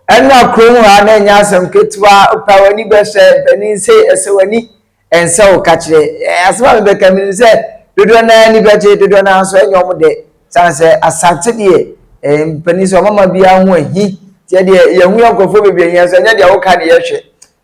Ɛnna kurom ha na ɛnyɛ asɛm ketewa, pa w'ani bɛhwɛ mpanin sɛ ɛsɛ w'ani ɛnsɛ wo ka kyerɛ. Asɛm a mebɛka menim sɛ dodoɔ no ara ani bɛgye, dodoɔ no ara nso ɛnyɛ wɔn dɛ. Sane sɛ Asante deɛ mpanin sɛ ɔmama biara ho ahi. Tiɛ deɛ yɛhu yɛ nkurɔfoɔ bebree hia nso ɛnyɛ deɛ woka ne yɛhwɛ.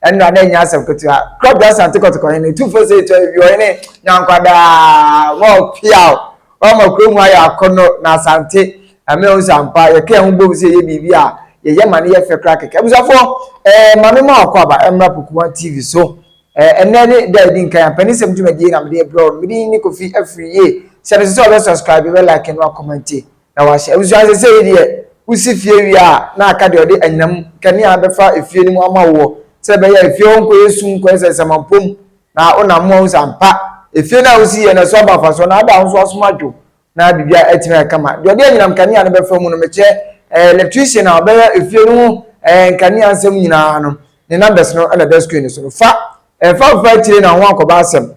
Ɛnna na ɛnyɛ asɛm ketewa. Korɔbea Asante Kɔtɔkɔhene, Tumfoɔ Sɛ Etua Ebi Ɔhene Nyankwadaa, ma ɔpeaw. Wama kurom hɔ ayɛ akɔnnɔ na Asante ɛmɛ ohun sɛ ampa yɛka yɛn ho bom sɛ yɛyɛ biribi a yɛyɛ ma no yɛ fɛ koraa kɛkɛ. Abusuafoɔ ɛɛ maame ma wakɔ aba ɛmmra Pokuwa TV so. Ɛɛ ɛnɛ ne da edi nkan ampanisɛm dwumadie na mede brɛ wo no. Mede ne Kofi afiri yie. Sɛ no sɛ ɔbɛ subscribe, bɛ like no akɔmɛnte na wahyɛ. Abusua sɛ sɛ yi deɛ wosi fie wie a na aka deɛ ɔde anyinam kanea bɛfa efie no mu ama woɔ sɛ ɛbɛyɛ efie hɔ nkɔyɛ sum nkɔyɛ sɛ sɛmampom Na wonam mu ahu sɛ ampa, efie no a wosi yɛ no ɛso aba mfasoɔ, na ada wo nso asom adwo, na biribiara atumi ayɛ kama. Deɛ ɔde anyinam kanea no bɛfa mu no, mekyerɛ eh, electrician a ɔbɛyɛ efie no ho eh, nkanea nsɛm nyinaa no, ne numbers no na ɛda screen no so no. Fa ɛmfa mfa akyire na ho ankɔba asɛm.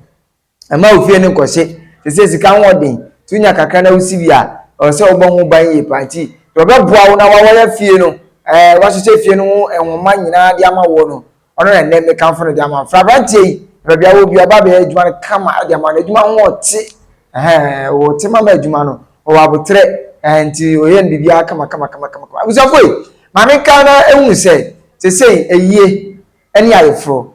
Ɛma ofie no nkɔhye. Sɛ sika ho ɔden, nti wonya kakra na wosi bi a, ɛwɔ sɛ wobɔ ho ban yie paa. Nti deɛ ɔbɛboa wo na wawɔyɛ fie no, eh, wahyehyɛ fie no ho nwoma nyinaa de ama woɔ no, Ɔno na nnɛ mekamfo no de ama wo. Frɛ aberanteɛ yi, na baabi a wɔ bi ɔba abɛyɛ adwuma no kama de ama no. Adwuma ho ɔte, ɛhɛn, ɔte mama adwuma no, ɔwɔ aboterɛ, ɛhɛn, nti ɔyɛ no biribiara kama kama kama kama. Abusuafo yi, maame nka na ehu sɛ, sesei ayie ne ayeforɔ,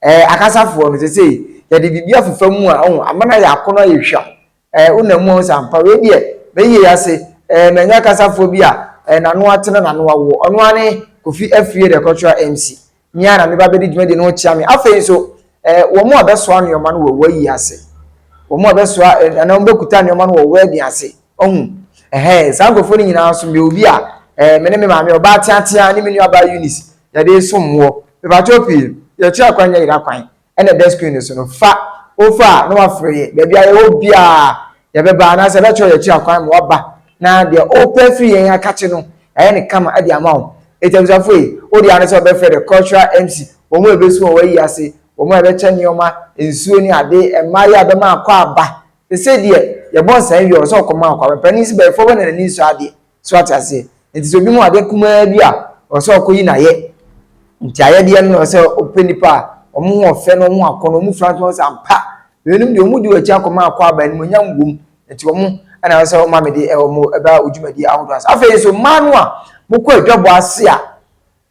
ɛɛ, akasafoɔ no, sesei yɛde biribi afefa mu a, ɔho, ama no ayɛ akɔnɔ ayɛ hwam. Ɛɛ, wonam mu ahu sɛ ampa wei deɛ mɛyie yi ase, ɛɛ, manya kasafoɔ bi a, ɛɛ, n'ano ate na n'ano awoɔ. Ɔno ara ne Kofi Afriyie the Cultural MC. Me ara na meba bɛdi dwumadie no ho kyea me. Afei nso, ɛɛ, wɔn a bɛsoa nneɛma no wɔ wɔayi ase. Wɔn a bɛsoa, ɛɛ, anaa wɔn bɛkuta nneɛma no wɔ wedding ase. Ɔhu? Ɛhɛn, saa nkurɔfoɔ no nyinaa nso, meyɛ obi a, ɛɛ, me ne me maame, ɔbaa teatea ne me nuabaa Eunice, yɛde som woɔ. Mepakyɛw pii, yɛkyerɛ kwan nyɛ yera kwan. Ɛna ɛda screen no so no, fa. Wofa a, na wafrɛ yɛn. Baabi a yɛwɔ biara, yɛbɛba anaasɛ yɛbɛkyerɛ yɛn akyiri akwan ma waba. Na deɛ wopɛ afiri yɛn akakye no, yɛayɛ no kama de ama wo. Enti abusuafo yi, wo deɛ ara ne sɛ wɔbɛfrɛ the cultural MC, wɔn a ɛbɛsu wɔn ayi ase, wɔn a ɛbɛkyɛ nneɛma, nsuo ne ade, mmayewa a ɛbɛma akɔ aba. Seesei deɛ, yɛbɔ nsa wie a, ɔsɛ ɔkɔma akɔ aba. Mpanin si bɛyɛfoɔ bɛ na n'ani nsɔ adeɛ. So ate aseɛ? Nti sɛ obi hu adeɛ kumaa bi a, ɔwɔ sɛ ɔkɔyi n'ayɛ. Nti ayɛdeɛ no na ɔwɔ sɛ ɔpɛ nipa a wɔn ho ɔfɛ na wɔn ho akɔnɔ, wɔn fira nso sɛ ampa. Weinom deɛ wɔn di wɔn akyi akɔma akɔ aba animuonyam wom. Nti wɔn ɛna ɛwɔ sɛ wɔma me de wɔn ɛba dwumadie ahodoɔ ase. Afei nso mmaa no a mokɔ adwabɔ ase a,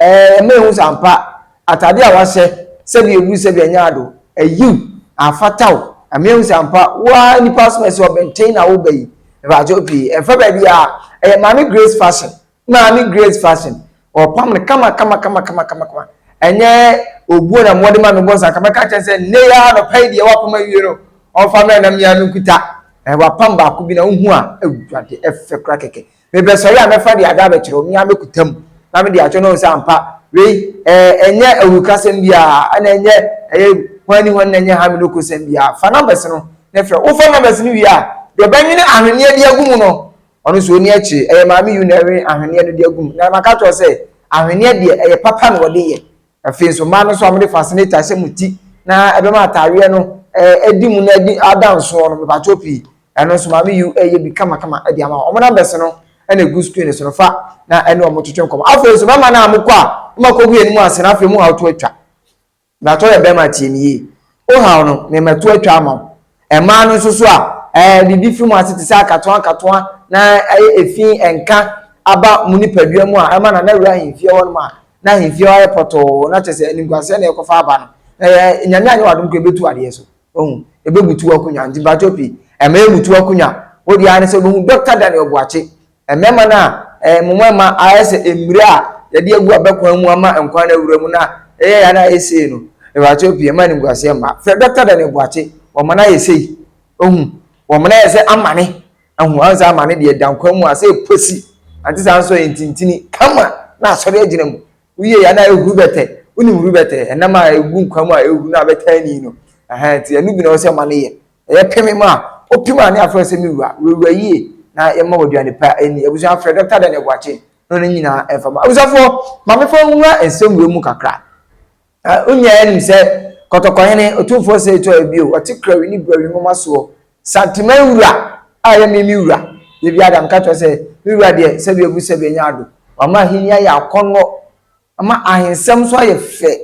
Ɛɛ, ɛma ehu sɛ ampa, atade a wahyɛ, sɛbi egu sɛbi ɛnyɛ ado, ayiw, afata wo. Ɛma ehu sɛ ampa, wo ara nipa asoma sɛ ɔbɛnten na woba yi. Ɛbɛagye pii. Ɛmfa baabi a, ɛyɛ Maame Grace Fashion. Maame Grace Fashion. Ɔpam no kama kama kama kama kama kama. Ɛnyɛ obuo na wɔde ma me bɔ nsa. Kama ka kyerɛ sɛ nnɛ yi ara nɔpa yi deɛ wapam awie no, ɔmfa mmerɛ na mmea me nkuta. Wapam baako bi na wohu a, awurade ɛfɛ kora kɛkɛ. Mebɛsɔre a mɛfa de ada abɛkyerɛ wo, me ara mɛkuta mu na mede akyerɛ no sɛ ampa wei ɛɛ ɛnyɛ awurukasɛm biara ɛna ɛnyɛ ɛyɛ hwan ni hwan na ɛnyɛ haminokosɛm biara. Fa numbers no na frɛ. Wofa numbers no wie a, deɛ ɔbɛnwene ahweneɛ de agu mu no, ɔno nso ɔni akyire. Ɛyɛ maame yu na ɛwene ahweneɛ no de agu mu. Na maka kyerɛ sɛ ahweneɛ deɛ ɛyɛ papa na wɔde yɛ. Afei nso mmaa no nso a wɔde fascinator hyɛ mo ti na ɛbɛma ataareɛ no adi mu na adi ada nsoɔ no mepatwɔ pii ɛno nso maame yu ɛyɛ bi kamakama de ama wɔn numbers no ɛna egu screen so no fa na ɛne wɔn twetwe nkɔmɔ. Afei nso mmarima no a mokɔ a mo akɔgu yɛn mu ase na afei mo haw to atwa. Mepatwɔ yɛ bɛrima tie me yie. Wo haw no mema to atwa ama wo. Mmaa no nso so a ɛɛ biribi fi mo ase te sɛ akatoa nkatoa na ɛyɛ efi nka aba mo nipadua mu a ɛma nana wura ahemfie hɔ nom a na ahemfie hɔ ayɛ pɔtɔɔ na kyerɛ sɛ animguaseɛ na ɛkɔfa aba no ɛyɛ nyame anyɛ wadom kora ɛbɛtu adeɛ so ohu ɛbɛbutu akonnwa nti mpakyɛw pii ɛma ɛmutu akonnwa wo deɛ ara ne sɛ wobɛhu Dr. Daniel Boakye mmarima no a ɛɛ mo mmarima ayɛ sɛ mmire a yɛde agu abɛkwan mu ama nkwan no awura mu na ɛyɛ yɛ na ayɛ sei no mpakyɛw pii ɛma animguaseɛ mma frɛ Dr. Daniel Boakye wɔma no ayɛ sei ohu wɔma no ayɛ sɛ amane Ahu ansa ama ne deɛ da nkwa mu a sɛ ɛposi ante saa nso yɛ ntintini kama na asɔre agyina mu woyie ya na ɛhuru bɛtɛ wonim huru bɛtɛ ɛnam a ɛgu nkwa mu a ɛhuru na abɛtɛ ani no ɛhɛn nti ɛno bi na ɔsɛ ma no yɛ ɛyɛ peme mu a wopem a ne afrɛ sɛ me wura wurawura yie na yɛma wɔ aduane pa ani abusua frɛ Dr. Daniel Boakye na ɔno nyinaa ɛmfa ma abusuafoɔ ma mefa nwura nsɛm wei mu kakra. Wonyaa nim sɛ Kɔtɔkɔhene, Otumfoɔ Osei Tuah bio, ɔte Krawi ne Brawi nwoma soɔ, Santeman wura a ɛyɛ me me wura. Da biara da meka kyerɛ sɛ, me wura deɛ, sɛbi abu sɛbi anya ado. Wama ahenni ayɛ akɔnnɔ. Ama ahensɛm nso ayɛ fɛ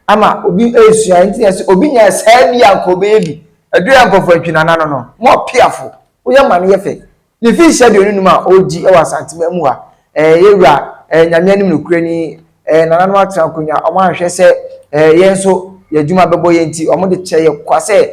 ama obi resua nti na sɛ obi nya saa bi a nka ɔbɛyɛ bi. Aduru a nkurɔfoɔ antwi nana no no, mo ɔpeafo, woyɛ ma no yɛ fɛ. Ne fi nhyɛ 25 a ɔredi wɔ Asanteman mu ha. Ɛɛ yɛwura, ɛɛ Nyame anim nokorɛ ni, ɛɛ nananom atena akonnwa, wɔn anhwɛ sɛ ɛɛ yɛn nso yɛn adwuma bɛbɔ yɛn nti, wɔn de kyɛ yɛ kwa sɛ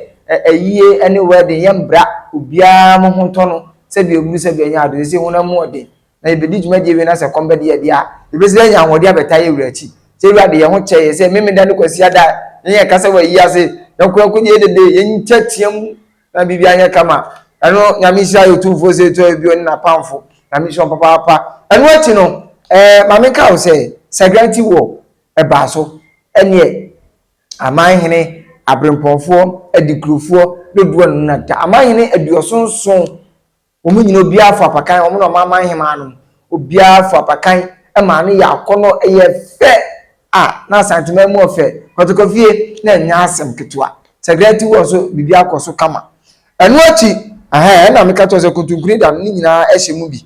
ayie ne wedding yɛn mbra obiara mo ho ntɔ no sɛdeɛ obunu sɛdeɛ ɛnyɛ ade, sɛ honam mu ɔden. Na yɛbɛdi dwumadie wei na sɛ kɔm bɛde yɛ deɛ a, yɛbɛsi dɛ anya ahoɔden abɛtaa yɛ wura akyi. Sɛ wura de yɛn ho kyɛ yɛ sɛ Memenda ne Kwasiada a, yɛn yɛ kasa wɔ ayi ase, yɛn nko yɛn dede, yɛn nteatea mu na biribi anyɛ kama. Ɛno Nyame nhyira yɛ Otumfoɔ sɛ ɛtu ayɛ bio ne n'apamfo. Nyame nhyira wɔn papaapa. Ɛno akyi no, ɛɛ ma menka wo sɛ Sagranti wɔ ɛbaa so ɛneɛ amanhene, aberempɔnfoɔ, adikurofoɔ dodoɔ no na da. Amanhene 77 Wɔn nyinaa obiara fo apakan, wɔn na wɔn aman hemaa no, obiara fo apakan maa no yɛ akɔnɔ, ɛyɛ fɛ a na Asanteman mu ɔfɛ, Kɔtɔkɔfie na ɛnyɛ asɛm ketewa. Sagrati wɔ nso biribi akɔ so kama. Ɛno akyi, ɛhɛn, ɛna meka kyerɛ sɛ kontonkuni da no ne nyinaa ɛhyɛ mu bi.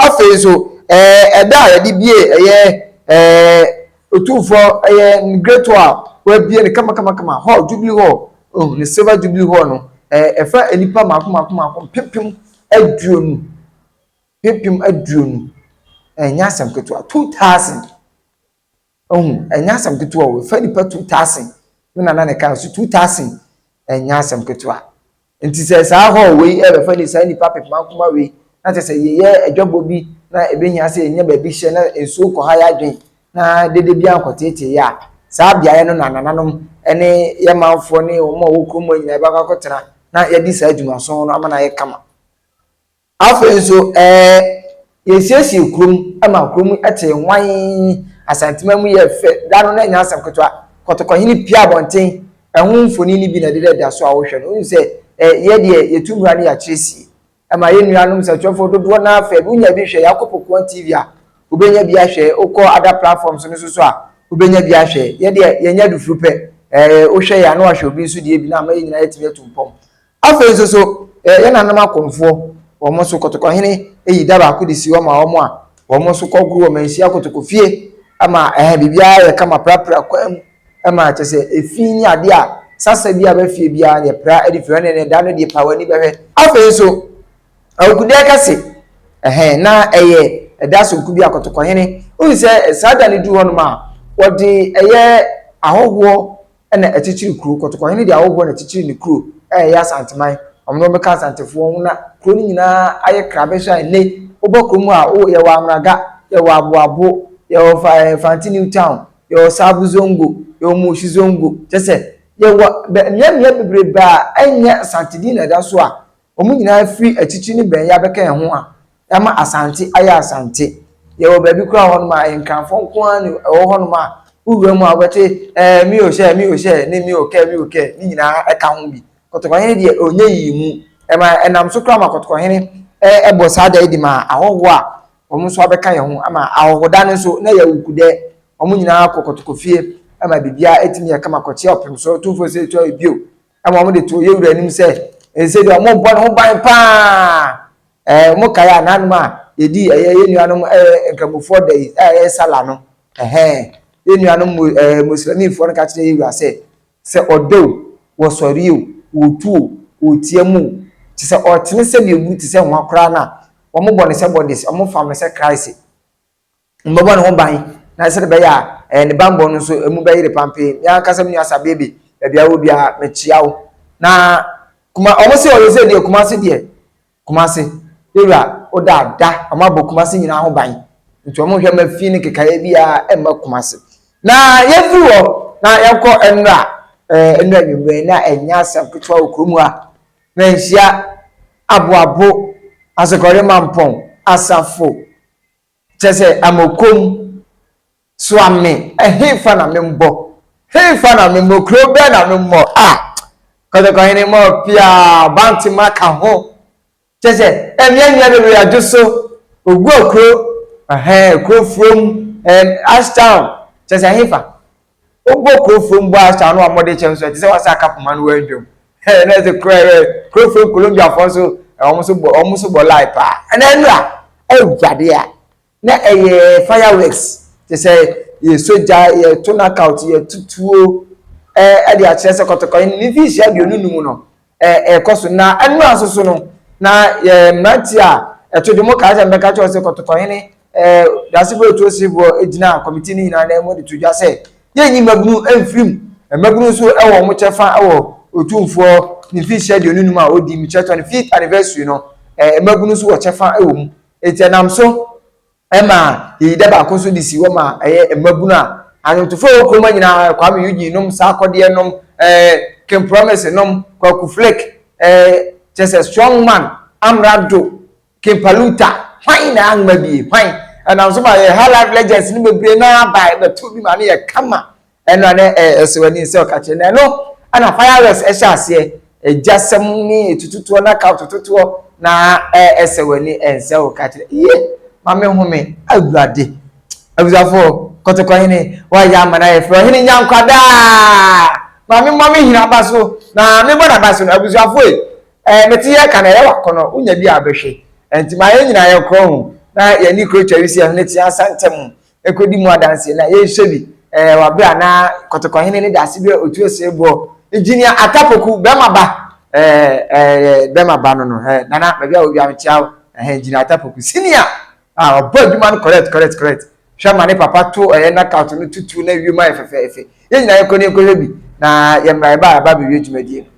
Afei nso, ɛɛ ɛda a yɛde bie ɛyɛ ɛɛ Otumfoɔ ɛyɛ ne great hall a wɔabie no kamakamakama, hall, Jubilee Hall, oh, ne Silver Jubilee Hall no, ɛɛ ɛfa nnipa mmaako mmaako mmaako 20,000, 20,000, ɛnyɛ asɛm ketewa, 2,000, ohun, ɛnyɛ asɛm ketewa o, ɛfa nnipa 2,000, me nana ne ka so 2,000, ɛnyɛ asɛm ketewa. Nti sɛ saa hall wei ɛbɛfa ni saa nnipa apepemankoma wei na kyerɛ sɛ yɛyɛ adwabɔ bi na ɛbɛhia sɛ yɛnya baabi hyɛ na nsuo kɔ ha yɛ adwen na dede bi ankɔteetee yɛ a, saa beaeɛ no na nananom ne yɛ manfoɔ ne wɔn a wɔwɔ kurom hɔ nyinaa yɛbɛkɔ akɔtena na yɛadi saa adwumason no ama no ayɛ kama. Afei nso, ɛɛ yɛsiesie kurom ma kurom te nwann, Asantema mu yɛ fɛ. Da no na ɛnyɛ asɛm ketewa. Kɔtɔkɔhene pue abɔnten, ɛho mfoni no bi na ɛdeda so a wohwɛ no. Wohu sɛ ɛɛ yɛ deɛ yɛtu mmura no yɛakyerɛ sie. Ɛma yɛn nuanom nsɛntwerɛfoɔ dodoɔ no ara fɛ. Wonya bi hwɛ, yɛakɔ Pokuan TV a, wobɛnya bi ahwɛ. Wokɔ other platforms no nso so a, wobɛnya bi ahwɛ. Yɛ deɛ yɛnyɛ adufuru pɛ. Ɛɛ wohwɛ yɛ a na wahwɛ obi nso deɛ bi na ama yɛn nyinaa yɛatumi atu mpɔn. Afei nso so, yɛn nananom akɔmfoɔ, wɔn nso Kɔtɔkɔhene yi da baako de si hɔ ma wɔn a wɔn nso kɔgoro wɔ Manhyia Kɔtɔkɔfie ma ɛhɛ biribiara yɛ kama prapra kwan mu ma kyɛ sɛ efi ne adeɛ a sasa bi a ba fie biara no yɛpra de firi hɔ ne da no deɛ pa w'ani bɛhwɛ. Afei nso, Awukudeɛ kɛse, ɛhɛn, na ɛyɛ ɛda sononko bi a Kɔtɔkɔhene, wohu sɛ saa da no duru hɔnom a, wɔde ɛyɛ ahɔhoɔ na ɛkyekyere kuro. Kɔtɔkɔhene de ahɔhoɔ na ɛkyekyere ne kuro a ɛyɛ Asanteman. Wɔn na wɔbɛka Asantefoɔ ho na kuro no nyinaa ayɛ krabɛhwɛ a ɛnnɛ wobɔ kuro mu a wo yɛwɔ Amraga, yɛwɔ Aboabo, yɛwɔ fa ɛɛ Fante New Town, yɛwɔ Saabu Zongo, yɛwɔ Moshi Zongo. Kyerɛ sɛ yɛwɔ bɛ mmeammea bebrebe a ɛnyɛ Asante din na ɛda so a Wɔn nyinaa firi akyirikyiri ne bɛn yi abɛka yɛn ho a, ama Asante ayɛ Asante. Yɛwɔ baabi koraa wɔ hɔnom a, ɛyɛ Nkranfoɔ nko ara na ɛwɔ hɔnom a, wowura mu a wobɛte ɛɛ mi o hyɛ, mi o hyɛ, ne mi o kɛ, mi o kɛ, ne nyinaa ɛka ho bi. Kɔtɔkɔhene deɛ ɔnyɛ yiyi mu. Ɛma ɛnam so koraa ma Kɔtɔkɔhene ɛbɔ saa da yi de ma ahɔhoɔ a wɔn nso abɛka yɛn ho ama ahɔhoda no nso na yɛ awukudɛ. Wɔn nyinaa kɔ Kɔtɔkɔfie ma biribiara ɛtumi yɛ kama kɔkyea ɔpem so ɔtumfoɔ sɛ ɛtu ayɛ bio. Ɛma wɔde too yɛn wura anim sɛ, ɛsɛ deɛ wɔbɔ ne ho ban paa. Ɛɛ wɔn kae a nanom a yɛdi ɛyɛ yɛn nuanom ɛyɛ nkramofoɔ da yi a ɛyɛ sala no ɛhɛn yɛn nuanom mo ɛɛ muslimifoɔ no ka kyerɛ yɛn wura sɛ sɛ ɔda o wɔsɔre o wɔtu o wɔtia mu o te sɛ ɔtene sɛ deɛ obu te sɛ nwa koraa no a wɔbɔ no sɛ bɔdes wɔfam no sɛ Christ. Wɔbɛbɔ ne ho ban na sɛdeɛ ɛbɛyɛ a ɛɛ ne bammɔ no nso emu bɛyere pampee. Me ankasa me nua Sabebe, baabi a wɔ biara mekyia wo. Na kuma wɔn se ɔyɛ sɛ deɛ Kumase deɛ Kumase ewura woda ada wɔn abɔ Kumase nyinaa ho ban nti wɔn nhwɛ ma fi ne kekaeɛ biara ɛmma Kumase. Na yɛfiri hɔ na yɛnkɔ nnura ɛɛ nnura nwummerɛ na ɛnyɛ asɛm ketewa wɔ kurom ha na nhyia aboabo asokɔre mampɔn asafo Kyerɛ sɛ, amokom, soa me, ɛhefa na memmɔ? Hefa na memmɔ? Kuro bɛn na memmɔ? Ah! Kɔtɔkɔhene mɔ piaa, Bantema ka ho. Kyerɛ sɛ, mmea nnua bebree adwo so, ogu akuro, ɛhɛn, kuro furom, ɛm, Ashtown. Kyerɛ sɛ, ɛhefa? Wobɔ kuro furom bɔ Ashtown no a wɔde kyɛ nso, ɛte sɛ wɔasa aka poma no wɔadwam. Ɛna ɛsɛ kuro ɛyɛ kuro furom Colombiafoɔ nso, wɔn nso bɔ, wɔn nso bɔ lie paa. Ɛna nnura. Awurade a, na ɛyɛ fireworks te sɛ yɛsɔ gya, yɛto knockout, yɛto tuo ɛde akyerɛ sɛ Kɔtɔkɔ ne mfinhyia 25 no ɛkɔ so. Na ɛnora nso so no, na yɛ mmeranteɛ a ɛto dwom kaa sɛ mbɛka kyerɛ sɛ Kɔtɔkɔhene Dasebo Etuo Seboɔ gyina committee no nyinaa nan mu de to dwa sɛ yɛnyi mmabunu mfirim. Mmabunu nso wɔ wɔn kyɛfa wɔ Otumfoɔ ne mfinhyia 25 a ɔdi, mekyerɛ 25th anniversary no, mmabunu nso wɔ kyɛfa wɔ mu. Eti ɛnam so ɛma yɛyi da baako nso de si hɔ ma ɛyɛ mmabunu a anwomtofoɔ a ɛwɔ kurom nyinaa, Kwame Eugene nom, saa akɔdeɛ nom, King Promise nom, Kwaku Flick, kyerɛ sɛ Strong Man, Amrado, King Paluta, hwan na anma bie hwan. Ɛnam so ma yɛ High Life Legends no bebree naa ba bɛto bi ma no yɛ kama. Ɛno ne ɛsɛ w'ani sɛ ɔka kyerɛ na ɛno ɛna fireworks ɛhyɛ aseɛ, egyasɛm ne etututoɔ na ka tototoɔ na ɛsɛ w'ani ɛnsɛ ɔka kyerɛ yie maame home. Awurade, abusuafoɔ, Kɔtɔkɔhene wayɛ ama no ayɛ fɛ. Ɔhene nya nkwadaa maame mmɔ me hene aba so na mebɔ n'aba so no. Abusuafoɔ yi, mete yɛ ka na ɛyɛ wakɔnɔ wonya bi a bɛhwɛ nti ma yɛn nyinaa yɛ korɔ ho na yɛni kuro twɛ si ɛhene te asa ntɛm ekodi mu adanseɛ na yɛnhwɛ bi wabere a na Kɔtɔkɔhene ne daase bi a otu ese boɔ Engineer Atapoku bɛrima ba, ɛɛ ɛɛ bɛrima ba no nana baabi a obi amekyia wo Engineer Atapoku senior a ɔbɔ adwuma no correct correct correct. Hwɛ ma ne papa to ɛyɛ knockout no tutu na wiem ayɛ fɛfɛɛfɛ. Yɛn nyinaa yɛkɔ ne nkɔhwɛ bi na yɛmmra yɛba a yɛba abɛwie dwumadie no.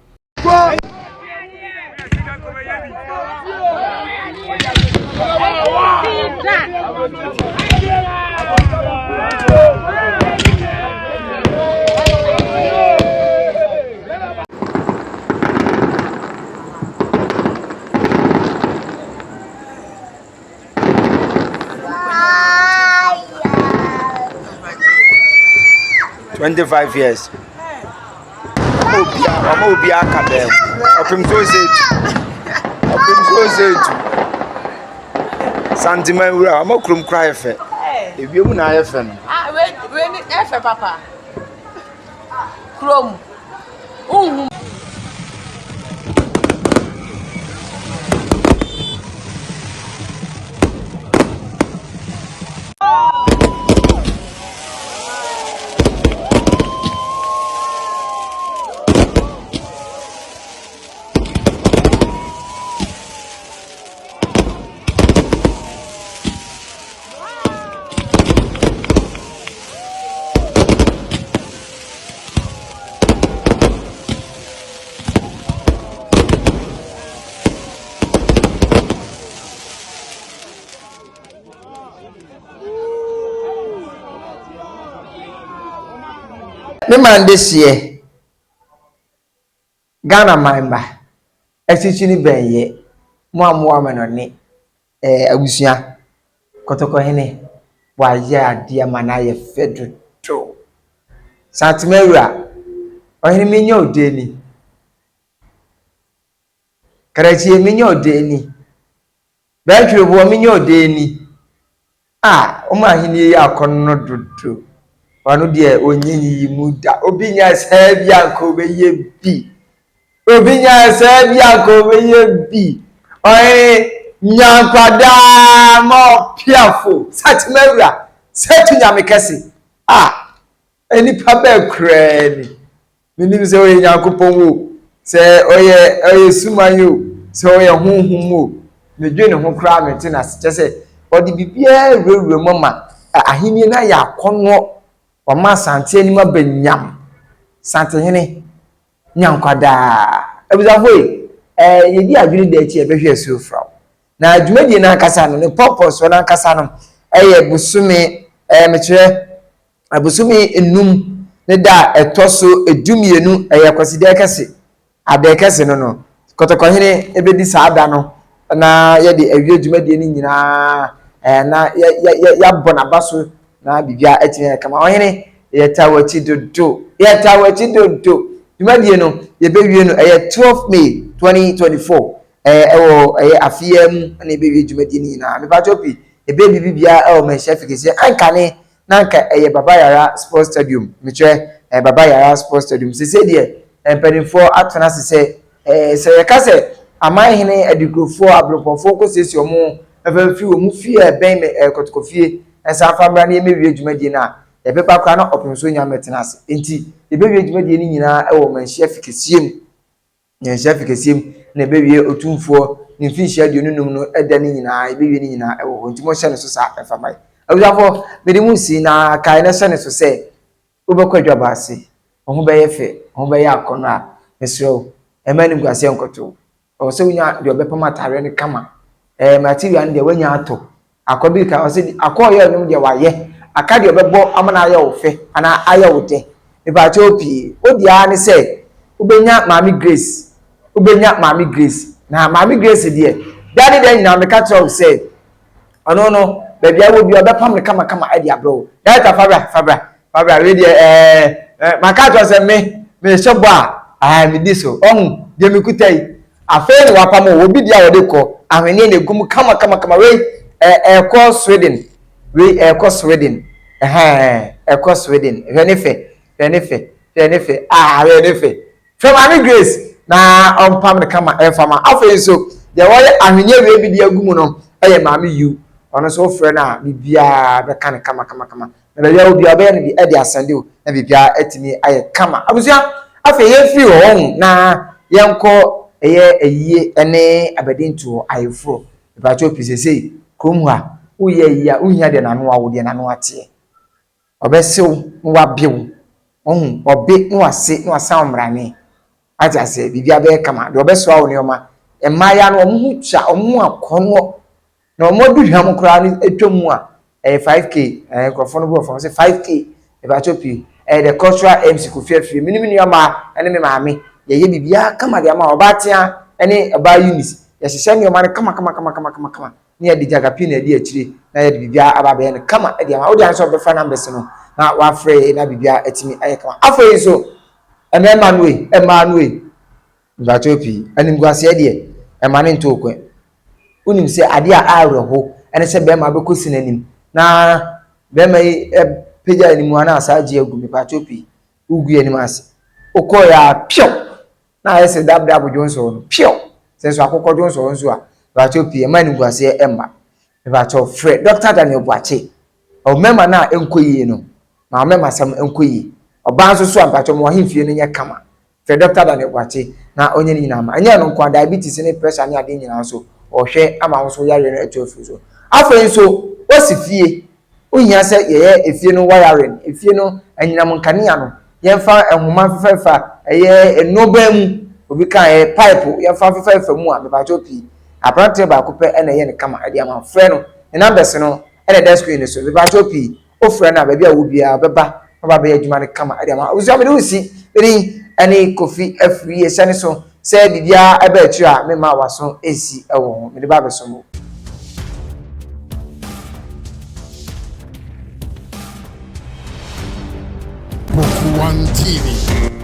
25 years, ɔma obi aka dɛm ɔpem so ɔsɛ etu, ɔpem so ɔsɛ etu. Santeman wura ɔma kurom kora yɛ fɛ, ewiem na ayɛ fɛ no. Ah, wei wei ni ɛfɛ papa. Kurom. Unhu. Me man de seɛ Ghana man ba akyirikyiri bɛn yɛ mo a mowɔ amanɔne. Abusua, Kɔtɔkɔhene wayɛ adeɛ ama no ayɛ fɛ dodo. Santema awura, ɔhene menyɛ odeni. Karakyie menyɛ odeni. Bɛɛtwerɛboɔ menyɛ odeni. A wɔn ahenni yi akɔnnɔ dodo. Ɔno deɛ ɔnyɛ nyiyimu da. Obi nya saa bi anka ɔbɛyɛ bi. Obi nya saa bi anka ɔbɛyɛ bi. Ɔhene nya nkwadaa ma ɔpiafo. Santema awura, sɛtu Nyame kɛse. A nipa bɛɛ koraa ni. Menim sɛ ɔyɛ Nyankopɔn o, sɛ ɔyɛ suman o, sɛ ɔyɛ honhom o. Medwe ne ho koraa mente n'ase. Kyerɛ sɛ ɔde biribiara wurawura mu ama ahenni no ayɛ akɔnnɔ. Wama Asante anim aba nyam. Santehene nya nkwadaa. Abusuafo yi, yɛdi adwene da akyi a yɛbɛhwɛ asuo fraw. Na dwumadie no ankasa no, ne pɔpɔsoɔ no ankasa no, ɛyɛ bosome, mekyerɛ abosome 5 ne da a ɛtɔ so 12, ɛyɛ Kwasidaa kɛse, adɛɛ kɛse no, Kɔtɔkɔhene bɛdi saa da no na yɛde awie dwumadie no nyinaa, na yɛabɔ n'aba so na biribiara atumi ayɛ kama. Ɔhene, yɛta w'akyi dodo, yɛta w'akyi dodo. Dwumadie no yɛbɛwie no ɛyɛ 12 May 2024, ɛwɔ ɛyɛ afeɛ mu na yɛbɛwie dwumadie no nyinaa. Mepatwɛ pii, yɛbɛyɛ biribi biara ɛwɔ Manhyia Fikɛseɛ ankane na anka ɛyɛ Baba Yara Sports Stadium, mekyerɛ Baba Yara Sports Stadium. Sese deɛ mpanimfoɔ atena ase sɛ sɛ yɛka sɛ amanhene adikurofoɔ aberempɔnfoɔ nkɔsiesie wɔn ho mfa mfiri wɔn fie a ɛbɛn Kɔtɔkɔfie nsa mfa mmra na yɛmmɛwie dwumadie no a. Yɛbɛba koraa na ɔpem so nya mmɛtena ase. Enti yɛbɛwie dwumadie no nyinaa wɔ Manhyia fi kɛseɛ mu. Manhyia fi kɛseɛ mu na yɛbɛwie Otumfoɔ ne mfinhyia 25 no da no nyinaa, yɛbɛwie ne nyinaa wɔ hɔ. Nti monhyɛ no so saa mfa ma yɛn. Abusuafoɔ, mede mo resi na kae na hyɛ no so sɛ wobɛkɔ adwabɔ ase, wo ho bɛyɛ fɛ, wo ho bɛyɛ akɔnnɔ a, mesrɛ wo, mma animguaseɛ nkɔto wo. Ɛwɔ sɛ wonya deɛ ɔbɛpam ataareɛ no kama. Ɛɛ material no deɛ woanya atɔ. Akɔ bi ka ɔsɛ akɔ ɔyɛ ɔnwom deɛ wayɛ. Aka deɛ ɔbɛbɔ ama no ayɛ wo fɛ anaa ayɛ wo dɛ. Mepaakyɛw pii. Wo deɛ ara ne sɛ wobɛnya Maame Grace. Wobɛnya Maame Grace. Na Maame Grace deɛ, da ne da nyinaa meka kyerɛ wo sɛ Ɔno no, baabi a wɔ biara ɔbɛpam no kamakama de abrɛ wo. Director, fa bra, fa bra, fa bra. Wei deɛ ɛɛ, eh, maka akyerɛ sɛ me, mehyɛ bɔ a, ɛɛ, medi so. Ɔhu, deɛ mekuta yi, afei na wapam o, obi deɛ a wɔde kɔ, ahweneɛ na egu mu kamakamakama. Wei, ɛɛ, ɛkɔ Sweden. Wei, ɛkɔ Sweden. Ɛhɛn, ɛkɔ Sweden. Hwɛ ne fɛ, hwɛ ne fɛ, hwɛ ne fɛ. Ah, hwɛ ne fɛ. Frɛ Maame Grace na ɔmpam no kama mfa ma. Afei nso, deɛ wɔyɛ ahweneɛ wei bi de agu mu no yɛ Maame Yu. Ɔno nso wofrɛ no a, biribiara bɛka no kama kama kama. Na baabi a wɔ biara ɔbɛyɛ no de de asɛnde wo na biribiara atumi ayɛ kama. Abusua, afei yɛmfiri hɔ ɔho na yɛnkɔ ɛyɛ ayie ne abadintoɔ ayeforɔ. Mepakyɛw pii seesei kurom ha woyɛ ayie a wohia deɛ n'ano awo deɛ n'ano ateɛ. Ɔbɛse wo na wabe wo. Wahu? Ɔbe na wase na wasan wo mmrane. Wate aseɛ? Biribiara bɛyɛ kama. Deɛ ɔbɛsoa wo nneɛma. Mmaayewa no, wɔn ho twa, wɔn ho akɔnnɔ. Na wɔn aduhwam koraa no atwa mu a, ɛyɛ 5K. Ɛɛ nkurɔfoɔ no bo afu, wɔn sɛ 5K. Mepakyɛw pii. Ɛyɛ the cultural MC Kofi Afriyie. Me ne me nuammaa ne me maame, yɛyɛ biribiara kama de ama wo. Ɔbaa Tea ne ɔbaa Eunice, yɛhyehyɛ nneɛma no kama kama kama kama kama kama. na yɛde gyagapii na adi akyire na yɛde biribiara aba abɛyɛ no kama de ama wode ansɛ ɔbɛfa numbers no na wafrɛ yɛ na biribiara atumi ayɛ kama afei nso mmarima no ei mmaa no ei mpakyɛw pii animguaseɛ deɛ ɛma ne nto kwan wonim sɛ adeɛ a awerɛho ɛne sɛ bɛrima bɛkɔ si n'anim na bɛrima yi pagya anim a na asa agye agu mepakyɛw pii wogu anim ase wokɔɔ yɛ a piaw na ayɛ sɛ dabdab dwonsɔɔ no piaw sɛ nso akokɔ dwonsɔɔ nso a mepakyɛw pii ɛma animguaseɛ ɛmma mepakyɛw frɛ Dr. Daniel Boakye ɔmɛma no a ɛnkɔ yie no ma ɔmɛma asɛm ɛnkɔ yie ɔbaa nso so a mepakyɛw ma wahemfie no nyɛ kama frɛ Dr. Daniel Boakye na ɔnyɛ ne nyinaa ma ɛnyɛ ɛno nko a diabetes ne pressure ne adeɛ nyinaa nso ɔhwɛ ama wo nso yareɛ no atu afiri so afei nso wasi fie Wohia sɛ yɛyɛ efie no wiring, efie no anyinam nkanea no, yɛmfa nhoma mfefɛfa ɛyɛ nnɔban mu, obi ka ɛyɛ pipe, yɛmfa mfefɛfa mu a, mepakyɛw pii. Aberanteɛ baako pɛ na ɛyɛ no kama de ama wo. Frɛ no, ne numbers no na ɛda screen no so. Mepakyɛw pii, wofrɛ no a, baabi a wɔ biara ɔbɛba na waba abɛyɛ adwuma no kama de ama wo. Abusua mede wo si, me din ɛne Kofi Afriyie, hyɛ ne so sɛ biribiara ɛba akyire a, memma w'aso nsi wɔ ho, mede ba abɛsom wo. Book One TV.